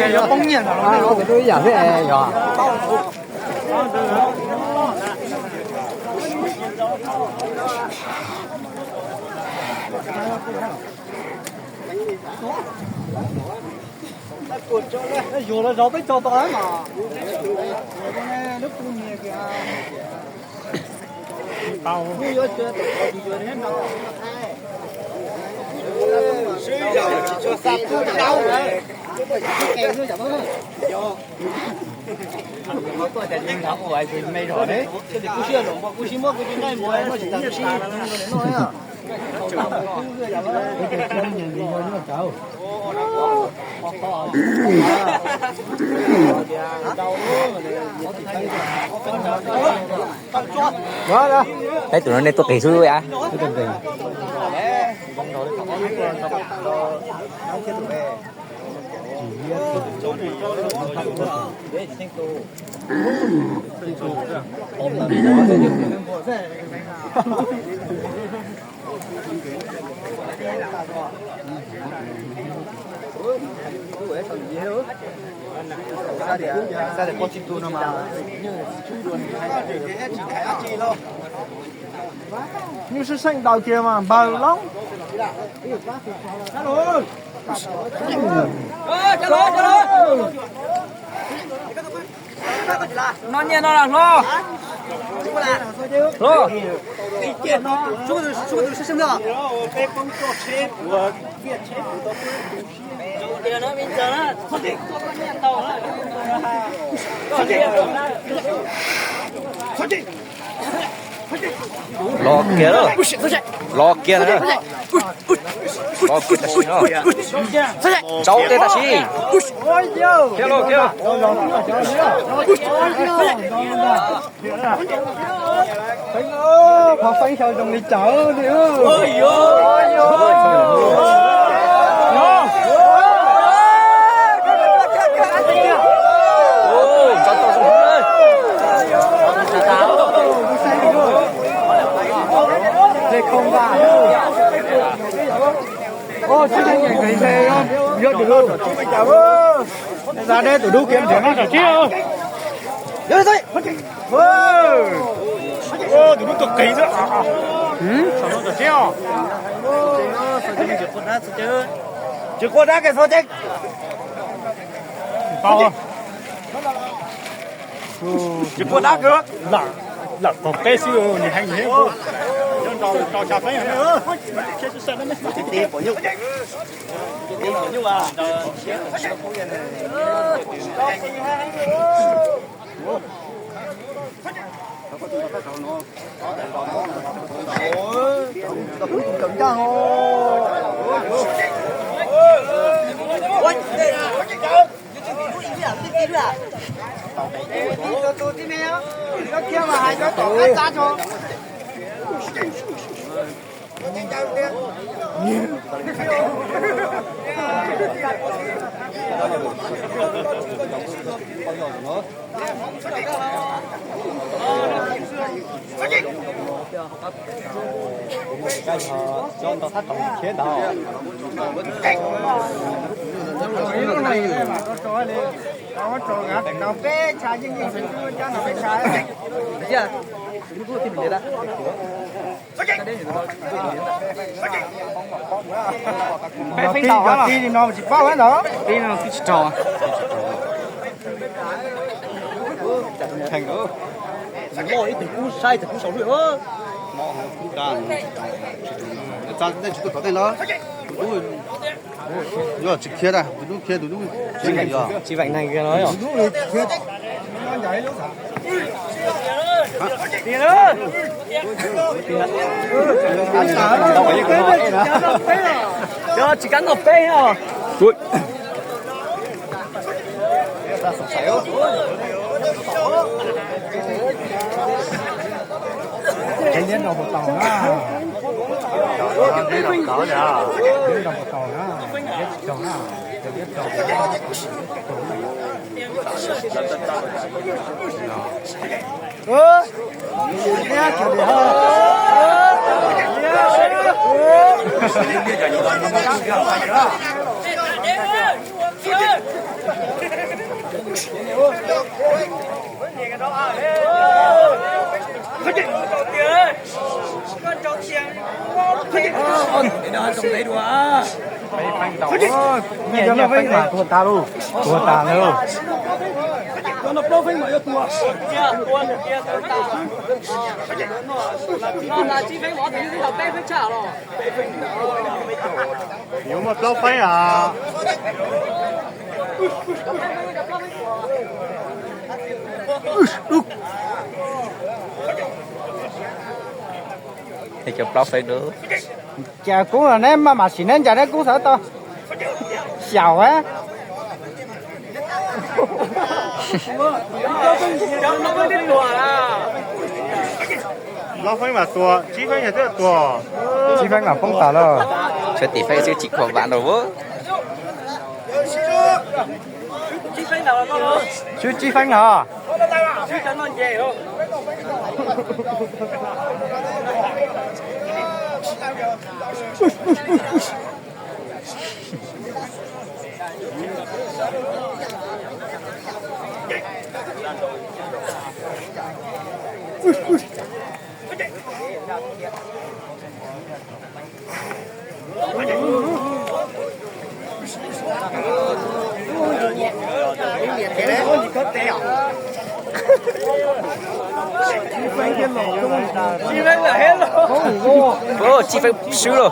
Poob nyiaj ntag los twb ib yam thiab yog. Yuav los zov peb tso tau mas. Peb tus no nej tuaj qis xwb a. Nyuj sib seej daus kiag mas npawg loob. No nyiaj no las hlob. Hlob. Los kiag lawm. Los kiag lawm. Los kiag tam sim no. Tsaus kiag tam sim. Kiag los kiag. Feeb, qhov feeb xyaw zoo li cas li. Ua tsis nyeem nqis ntshe yuav tus hlub. Za deb tus hlub kiag nrhiav no. Tus hlub tuaj qis xwb. Saum no tom tsev os. Tsis quaj dab kiag xwb ces. Tsis quaj dab kiag. Lawm, lawm tog peb xwb nws heev nws heev. Nyob nrau rau xya feeb. Peb feeb tau tib li no tsis paub ntawd. Tib no twb tsis raug. Loj ib tug kub saib tug kub saum lwj. Txaj tej tsis tuaj tom tej los. Yog tsis khiav, tus dub khiav, tus dub khiav yog tsis veem neeg no. Yog tsis kam noj peb os. Tsev liab nrog puas tau na. Liab nrog puas tau na. Liab tsis raug na. Liab raug. Nyiaj nyiaj feeb mas tuag tas lauj, tuag tas lawm. Yuav muaj plaub feeb as. Cov plaub feeb. Cas kub los neb maj mam sim neb ncaim neb kub xav tau xyaum a. Plaub feeb mas tuag, tsib feeb yog twb tuag. Tsib feeb mas poob tas lawm. Tshuav tim feeb xwb tsis khuam vam rau. Swb tsib feeb no. Tsib feeb swb lauj.